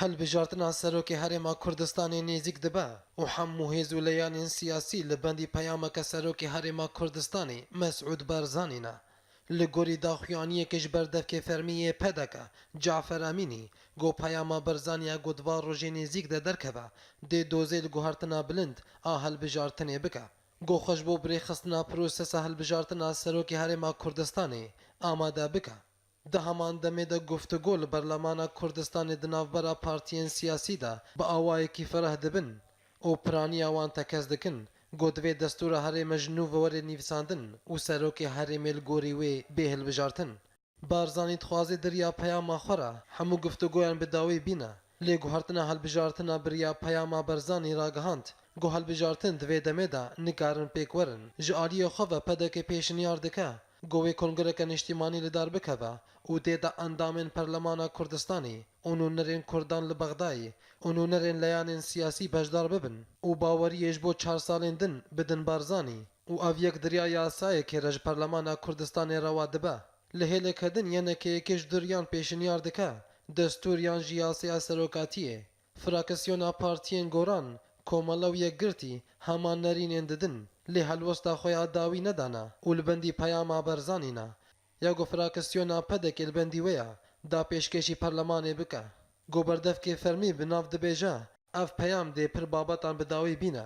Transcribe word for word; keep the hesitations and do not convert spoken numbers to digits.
Hilbijartina Serokê Herêma Kurdistanê nêzîk dibe û hemû hêz û leyanên siyasî li bendî peyameke Serokê Herêma Kurdistanê Mesûd Barzanî ne. Li gorî daxuyaniyeke ji ber devkê fermî yê P D K, Cafer Emînî, got peyama Barzanî ya ku di van rojê nêzîk de derkeve, dê dozê li guhertina bilind a hilbijartinê bike. Got xwe ji bo birêxistina prosesa hilbijartina Serokê Herêma Kurdistanê amade bike. Di heman demê de guftûgo li Berlemana Kurdistanê di navbera partiyên siyasî de bi awayekî fereh dibin û piraniya wan tekez dikin, got divê destûra herême ji nû ve were nivîsandin û serokê herêmê li gorî wê bê hilbijartin. Barzanî dixwaze di riya peyama xwe re hemû guftûgoyan bi dawî bîne, lê guhertina hilbijartina bi riya peyama Barzanî ragihand, got hilbijartin di vê demê de nikarin pêk werin. Ji aliyê xwe ve P D K pêşniyar dike, got wê kongreke niştîmanî li dar bikeve û tê de endamên Perlemana Kurdistanê û nûnerên Kurdan li Bexdayê û nûnerên leyanên siyasî beşdar bibin û baweriyê ji bo çar salên din bidin Barzanî û ev yek di riya yasayekê re ji Perlemana Kurdistanê rewa dibe. Li hêleke din yeneke yekê ji duriyan pêşniyar dike, destûr yan jî yasaya serokatiyê. Fraksiyona partiyên Goran, Komele û Yekgirtî heman nerînên didin, lê helwesta xwe ya dawî nedane û li bendî peyama Barzanî ne. Ya ku fraksiyona P D K li bendî wê ye, da pêşkêşî perlemanê bike. Ku berdevkê fermî bi nav dibêje, ev peyam dê pir babetan bi dawî bîne.